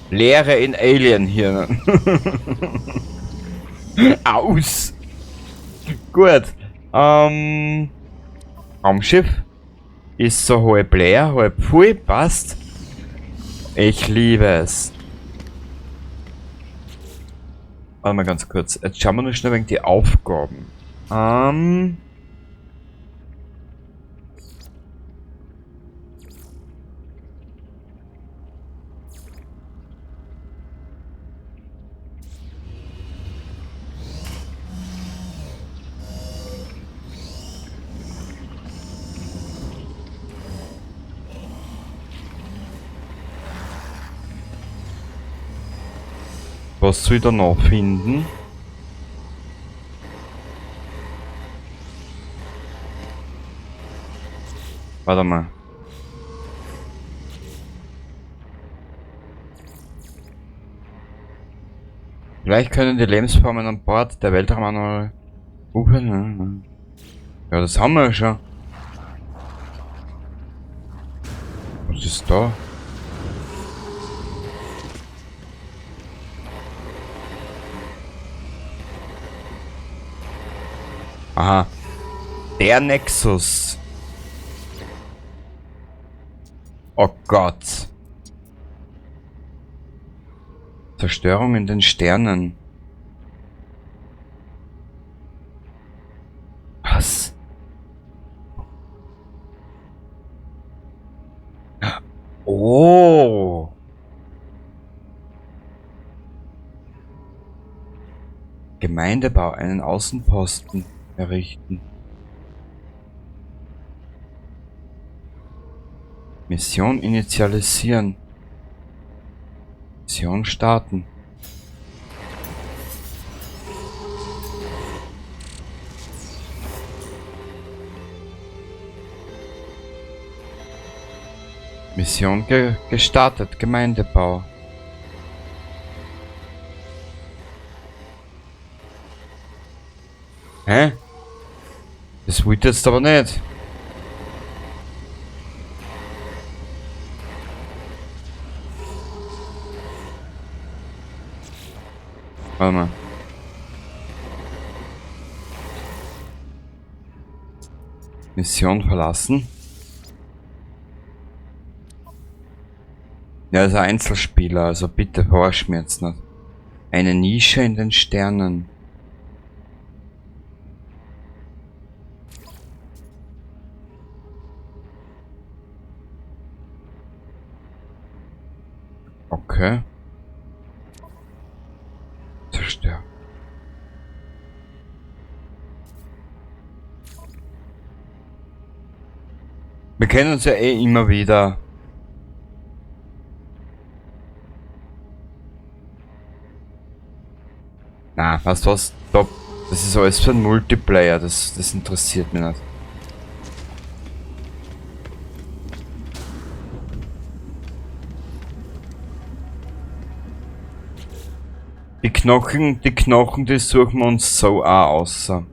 Leere in Alien hier. Aus! Gut. Raumschiff ist so halb leer, halb voll, passt. Ich liebe es. Warte mal ganz kurz. Jetzt schauen wir nur schnell wegen die Aufgaben. Was soll ich da noch finden? Warte mal. Vielleicht können die Lebensformen an Bord der Weltraumanlage. Ja, das haben wir ja schon. Was ist da? Aha. Der Nexus. Oh Gott. Zerstörung in den Sternen. Was? Oh. Gemeindebau, einen Außenposten errichten. Mission initialisieren. Mission starten. Mission gestartet, Gemeindebau. Hä? Das wollte jetzt aber nicht. Warte mal. Mission verlassen. Ja, ist ein Einzelspieler, also bitte verarsch mir jetzt nicht. Eine Nische in den Sternen. Okay. Zerstör. Wir kennen uns ja eh immer wieder. Na, weißt du was? Top. Das ist alles für einen Multiplayer, das interessiert mich nicht. Die Knochen, die suchen wir uns so auch aus. Da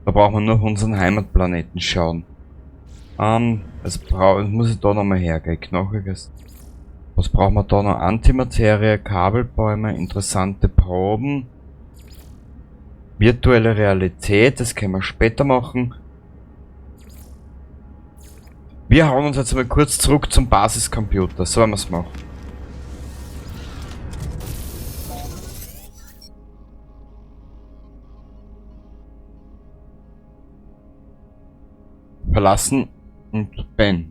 brauchen wir nur auf unseren Heimatplaneten schauen. Also muss ich da nochmal hergehen. Knochiges. Was brauchen wir da noch? Antimaterie, Kabelbäume, interessante Proben. Virtuelle Realität, das können wir später machen. Wir hauen uns jetzt mal kurz zurück zum Basiscomputer. So werden wir's machen. Verlassen und Ben.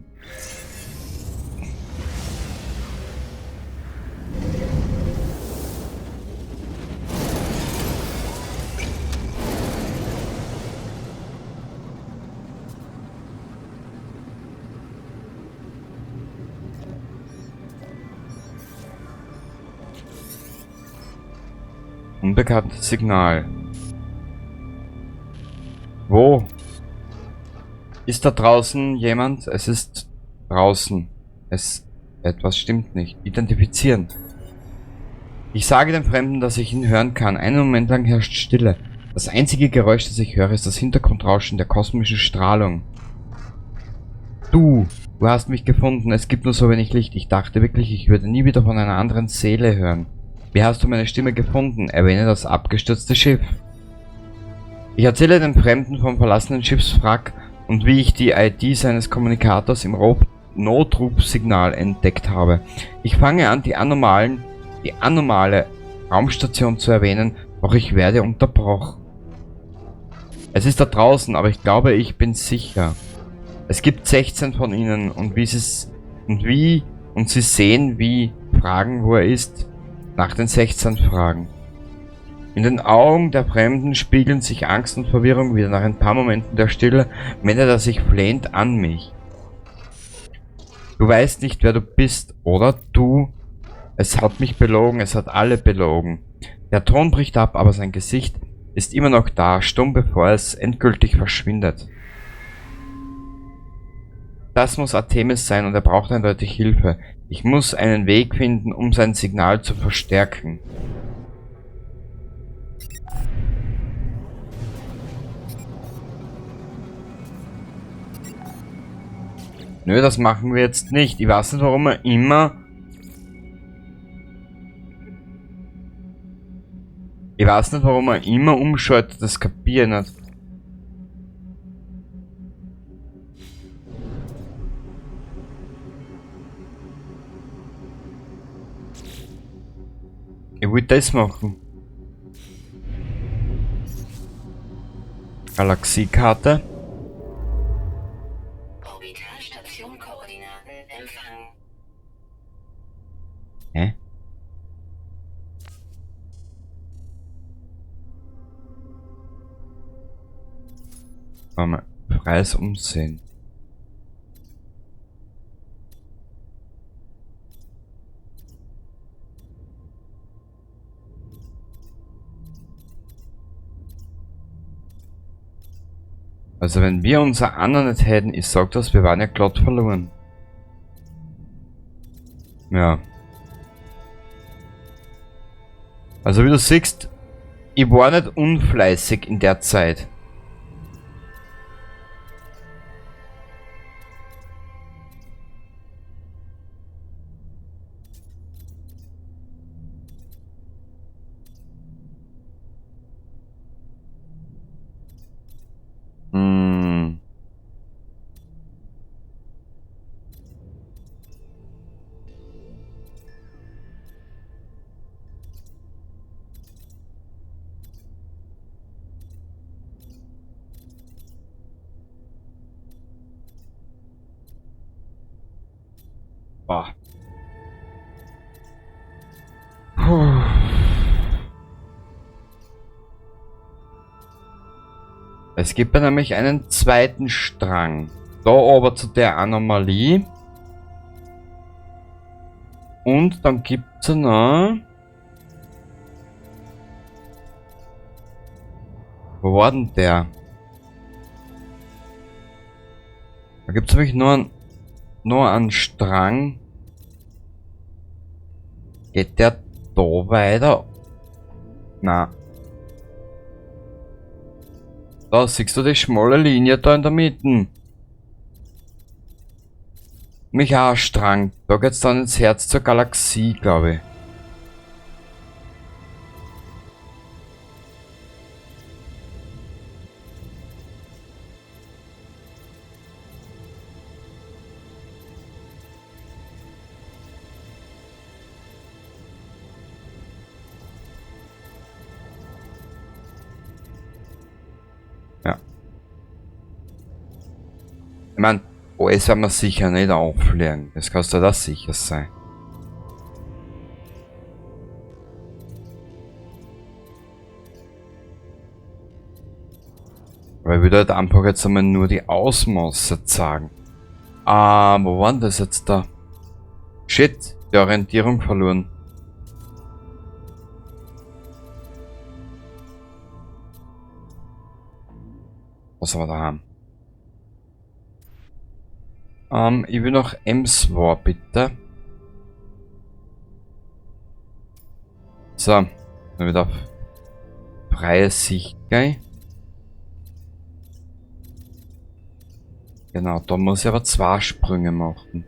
Unbekanntes Signal. Wo? Ist da draußen jemand? Es ist draußen. Etwas stimmt nicht. Identifizieren. Ich sage dem Fremden, dass ich ihn hören kann. Einen Moment lang herrscht Stille. Das einzige Geräusch, das ich höre, ist das Hintergrundrauschen der kosmischen Strahlung. Du, Du hast mich gefunden, es gibt nur so wenig Licht. Ich dachte wirklich, ich würde nie wieder von einer anderen Seele hören. Wie hast du meine Stimme gefunden? Erwähne das abgestürzte Schiff. Ich erzähle dem Fremden vom verlassenen Schiffswrack und wie ich die ID seines Kommunikators im Notrufsignal entdeckt habe. Ich fange an, die anomale Raumstation zu erwähnen, doch ich werde unterbrochen. Es ist da draußen, aber ich glaube, ich bin sicher. Es gibt 16 von ihnen und sie sehen, wie fragen, wo er ist, nach den 16 Fragen. In den Augen der Fremden spiegeln sich Angst und Verwirrung wieder. Nach ein paar Momenten der Stille wendet er sich flehend an mich. Du weißt nicht, wer du bist, oder? Du? Es hat mich belogen, es hat alle belogen. Der Ton bricht ab, aber sein Gesicht ist immer noch da, stumm, bevor es endgültig verschwindet. Das muss Artemis sein und er braucht eindeutig Hilfe. Ich muss einen Weg finden, um sein Signal zu verstärken. Nö, das machen wir jetzt nicht. Ich weiß nicht, warum er immer... Ich weiß nicht, warum er immer umschaltet, das kapiere ich nicht. Ich will das machen. Galaxiekarte. Orbitalstation Koordinaten empfangen. Hä? Warte mal, freies Umsehen. Also wenn wir unser Anna nicht hätten, ich sag das, wir waren ja glatt verloren. Ja. Also wie du siehst, ich war nicht unfleißig in der Zeit. Boah. Puh. Es gibt ja nämlich einen zweiten Strang. Da aber zu der Anomalie. Und dann gibt's ja noch... Wo war denn der? Da gibt's nämlich nur einen Strang. Geht der da weiter? Na. Da siehst du die schmale Linie da in der Mitte. Mich auch ein Strang. Da geht's dann ins Herz zur Galaxie, glaub ich. Ja. Ich mein, alles werden wir sicher nicht auffliegen. Das kannst du da sicher sein. Aber ich würde halt einfach jetzt einmal nur die Ausmaße zeigen. Ah, wo war denn das jetzt da? Shit, die Orientierung verloren. Was haben wir da haben? Ich will noch Emswar, bitte. So, dann wieder auf freie Sicht, gell? Genau, da muss ich aber 2 Sprünge machen.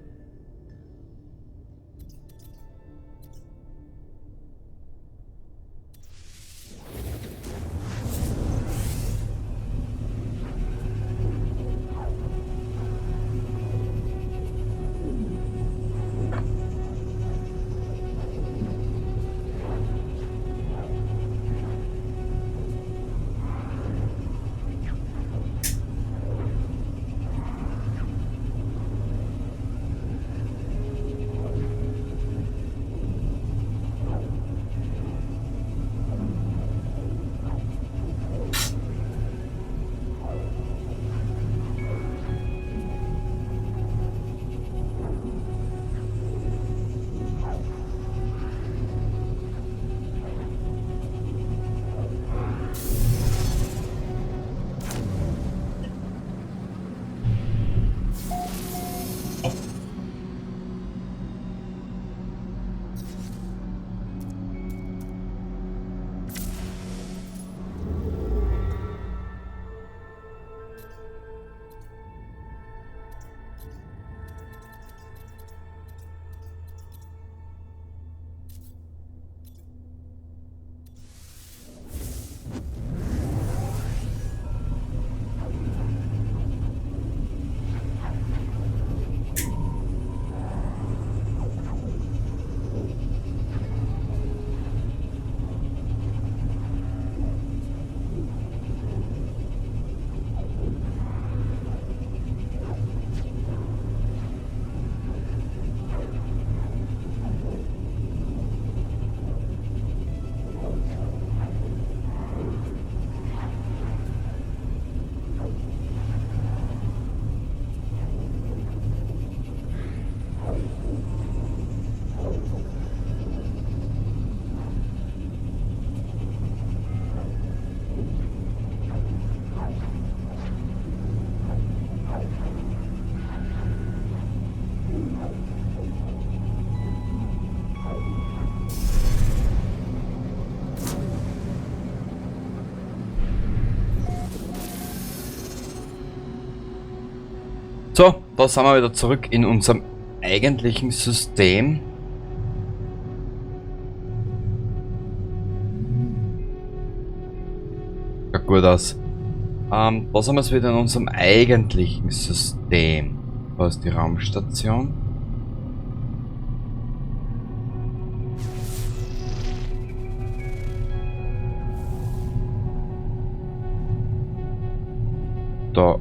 So, da sind wir wieder zurück in unserem eigentlichen System. Ja, gut aus. Da sind wir jetzt wieder in unserem eigentlichen System. Da ist die Raumstation. Da.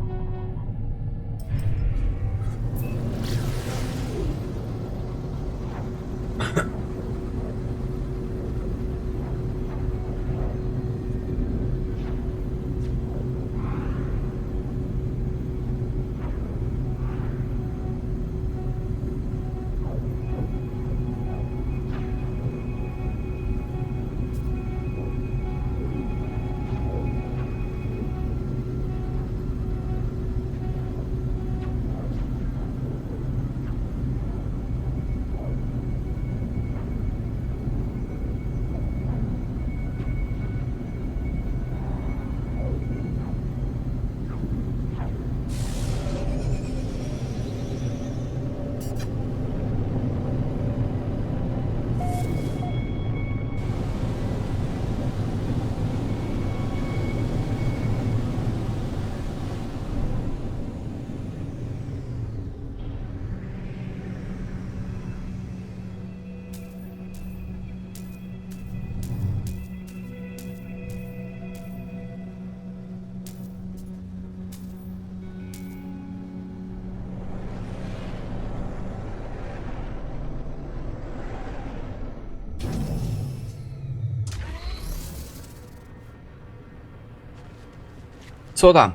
So da,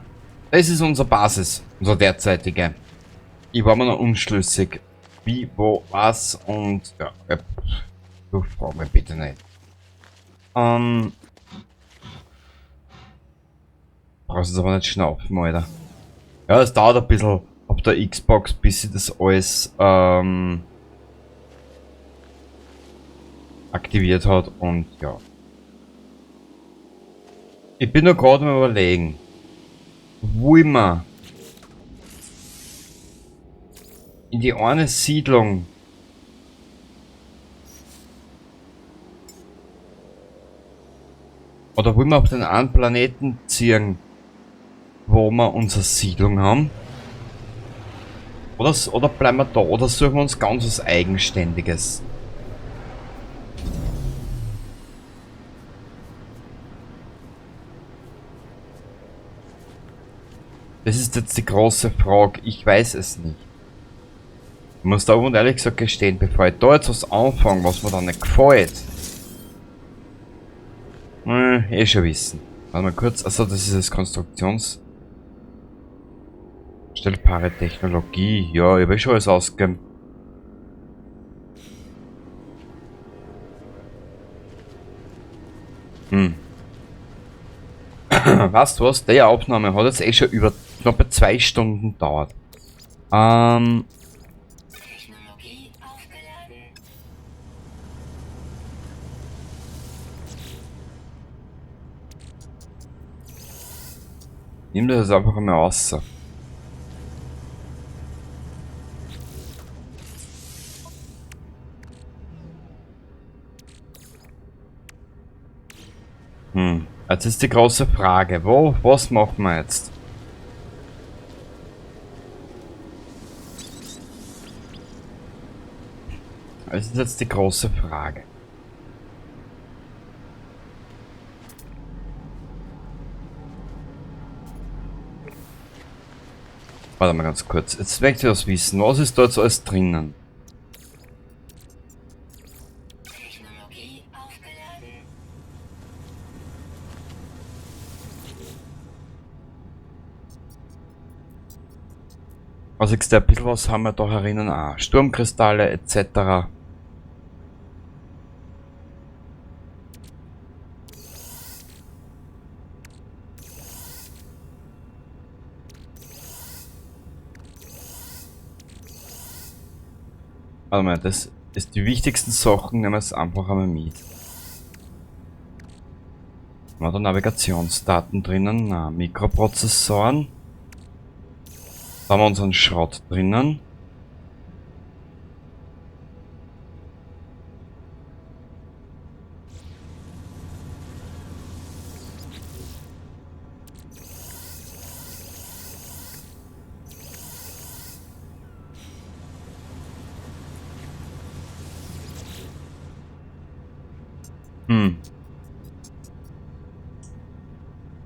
das ist unsere Basis, unsere derzeitige. Ich war mir noch unschlüssig, wie, wo, was und ja, du frag mich bitte nicht. Brauchst es aber nicht schnaufen, Alter. Ja, es dauert ein bisschen auf der Xbox, bis sie das alles aktiviert hat und ja. Ich bin nur gerade am Überlegen. Wo immer. In die eine Siedlung. Oder wollen wir auf den einen Planeten ziehen, wo wir unsere Siedlung haben? Oder bleiben wir da, oder suchen wir uns ganz was Eigenständiges? Das ist jetzt die große Frage, ich weiß es nicht. Ich muss da und ehrlich gesagt gestehen, bevor ich da jetzt was anfange, was mir dann nicht gefällt. Eh schon wissen. Warte mal kurz, also das ist das Konstruktions... Stellbare Technologie, ja, ich hab eh schon alles ausgegeben. Weißt du was? Die Aufnahme hat jetzt eh schon über knappe 2 Stunden gedauert. Technologie aufgeladen. Nimm das jetzt einfach einmal raus. Jetzt ist die große Frage, was machen wir jetzt? Das ist jetzt die große Frage. Warte mal ganz kurz. Jetzt möchte ich was wissen. Was ist da jetzt alles drinnen? Technologie aufgeladen. Also ich sehe, ein bisschen was haben wir da herinnen auch. Sturmkristalle et cetera. Warte mal, das ist die wichtigsten Sachen, nehmen wir es einfach einmal mit. Haben wir da Navigationsdaten drinnen? Na, Mikroprozessoren. Da haben wir unseren Schrott drinnen.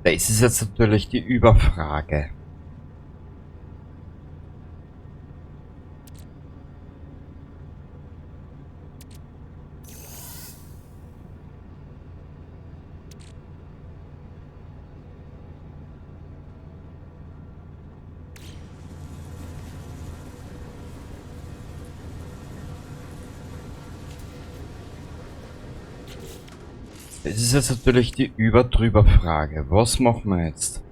Das ist jetzt natürlich die Überfrage. Das ist jetzt natürlich die überdrüber Frage. Was machen wir jetzt?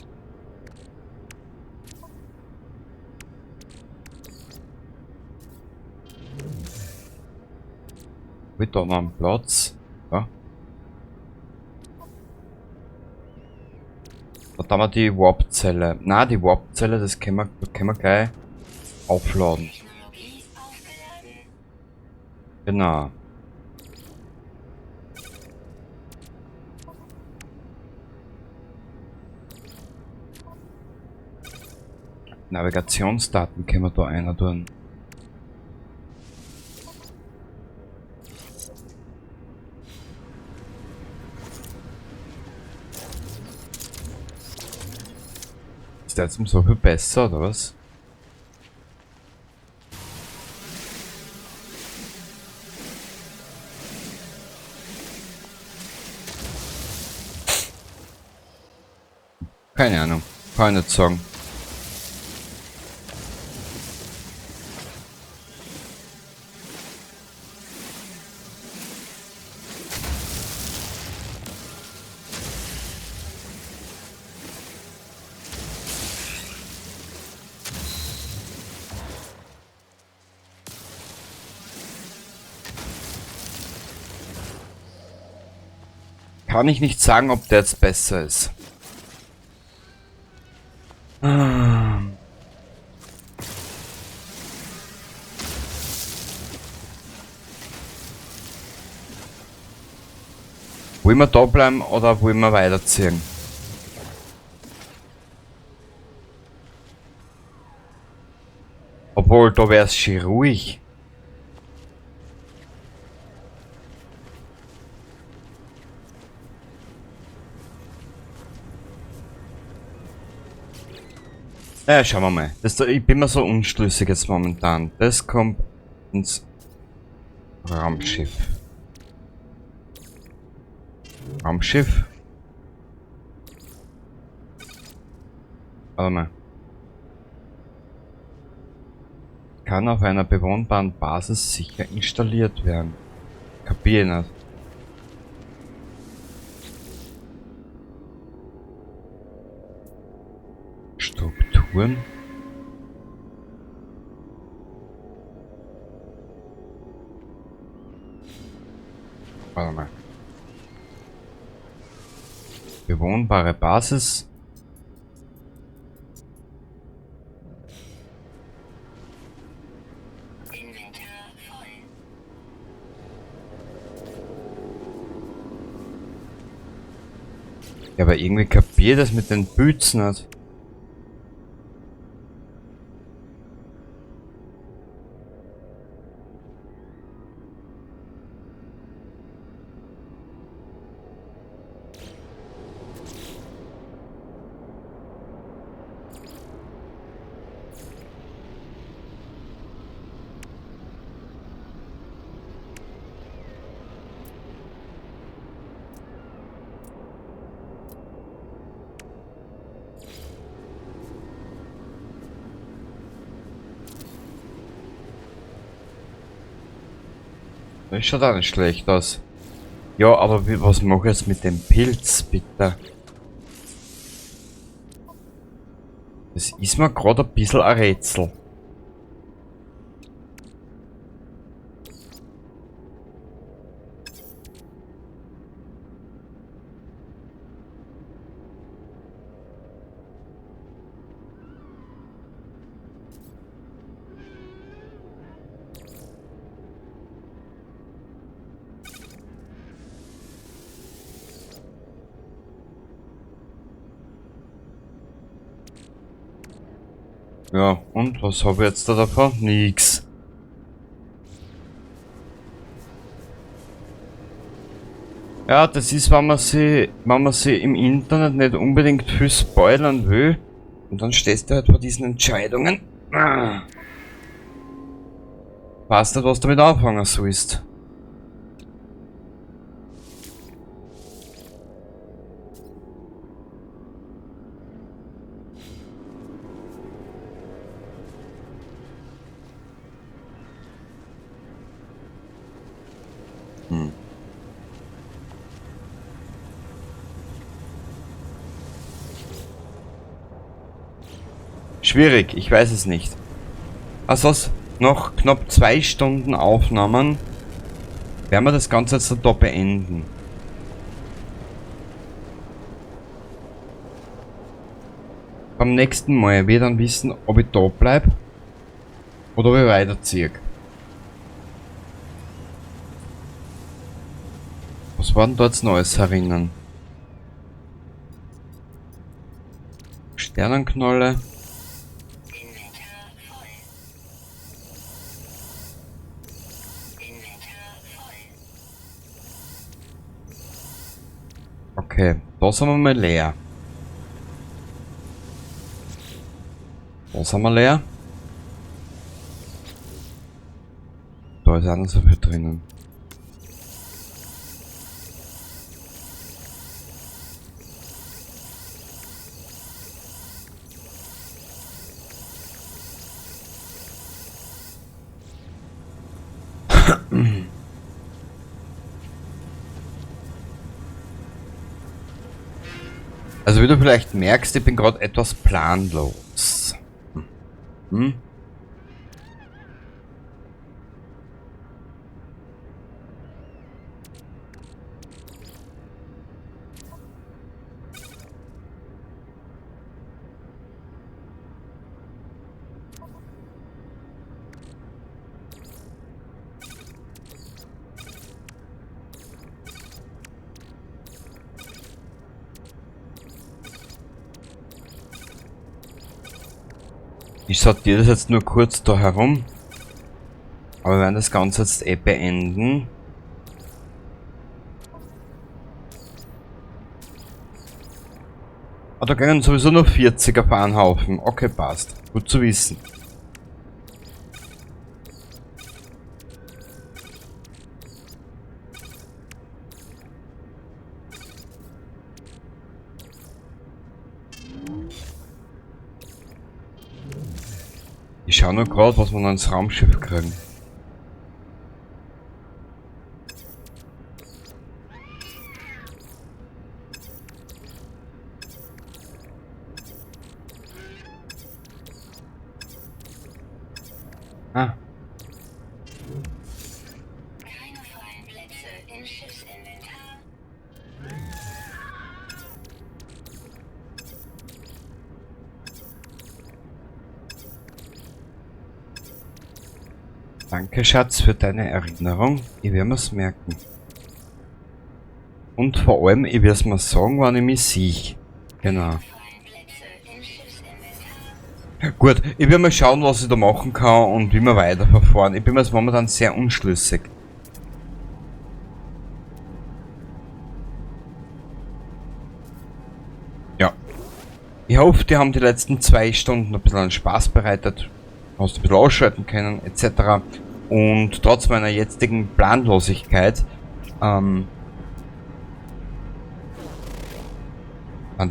Hab ich da noch einen Platz? Ja. Da haben wir die Warp-Zelle. Na, die Warp-Zelle, das können wir gleich aufladen. Genau. Navigationsdaten können wir da einer tun. Ist der jetzt um so viel besser, oder was? Keine Ahnung, kann ich nicht sagen. Kann ich nicht sagen, ob der jetzt besser ist. Wollen wir da bleiben oder wollen wir weiterziehen? Obwohl, da wär's schön ruhig. Ja, schauen wir mal. Ich bin mir so unschlüssig jetzt momentan. Das kommt ins Raumschiff. Raumschiff? Warte mal. Kann auf einer bewohnbaren Basis sicher installiert werden. Kapier ich nicht. Strukturen? Warte mal. Bewohnbare Basis. Inventar voll. Ja, aber irgendwie kapier das mit den Pilzen nicht. Das schaut auch nicht schlecht aus. Ja, aber was mach ich jetzt mit dem Pilz, bitte? Das ist mir grad ein bisschen ein Rätsel. Ja, und was hab ich jetzt da davon? Nix. Ja, das ist, wenn man sie im Internet nicht unbedingt viel spoilern will. Und dann stehst du halt vor diesen Entscheidungen. Weißt nicht, was du damit anfangen sollst. Schwierig, ich weiß es nicht. Also noch knapp 2 Stunden Aufnahmen. Werden wir das Ganze jetzt da beenden. Beim nächsten Mal werde ich dann wissen, ob ich da bleib oder ob ich weiterziehe. Was war denn da jetzt Neues herinnen? Sternenknolle. Okay, da sind wir mal leer. Da sind wir leer. Da ist auch noch so viel drinnen. Also wie du vielleicht merkst, ich bin grad etwas planlos. Ich sortiere das jetzt nur kurz da herum. Aber wir werden das Ganze jetzt eh beenden. Ah, da gehen sowieso nur 40 auf einen Haufen. Okay, passt. Gut zu wissen. Ich schau nur grad, was wir noch ins Raumschiff kriegen. Ah. Keine freien Plätze im Schiffsinventar. Danke, Schatz, für deine Erinnerung. Ich werde mir's merken. Und vor allem, ich werde es mir sagen, wann ich mich sehe. Genau. Gut, ich werde mal schauen, was ich da machen kann und wie wir weiterverfahren. Ich bin mir jetzt momentan sehr unschlüssig. Ja. Ich hoffe, die haben die letzten 2 Stunden ein bisschen Spaß bereitet. Hast ein bisschen ausschalten können, et cetera. Und trotz meiner jetzigen Planlosigkeit, sind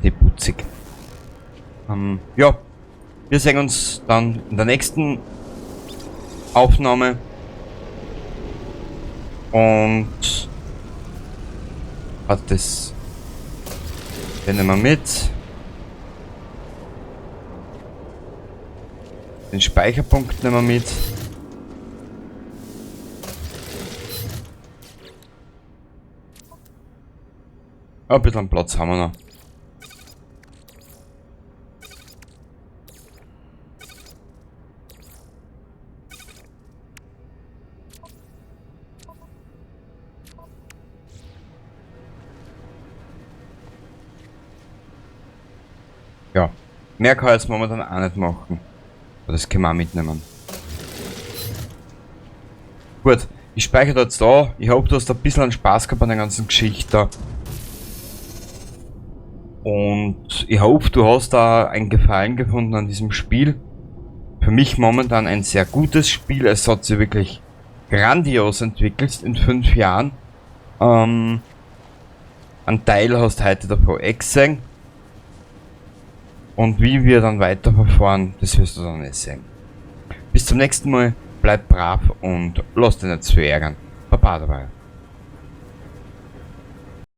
die putzig. Ja, wir sehen uns dann in der nächsten Aufnahme. Und hat das, den nehmen wir mit. Den Speicherpunkt nehmen wir mit. Ein bisschen Platz haben wir noch. Ja, mehr kann ich jetzt momentan auch nicht machen. Aber das können wir auch mitnehmen. Gut, ich speichere da jetzt da. Ich hoffe, du hast ein bisschen Spaß gehabt an der ganzen Geschichte. Und ich hoffe, du hast da einen Gefallen gefunden an diesem Spiel. Für mich momentan ein sehr gutes Spiel. Es hat sich wirklich grandios entwickelt in 5 Jahren. Ein Teil hast du heute davon eh gesehen. Und wie wir dann weiterverfahren, das wirst du dann eh sehen. Bis zum nächsten Mal, bleib brav und lass dich nicht zu ärgern. Baba dabei.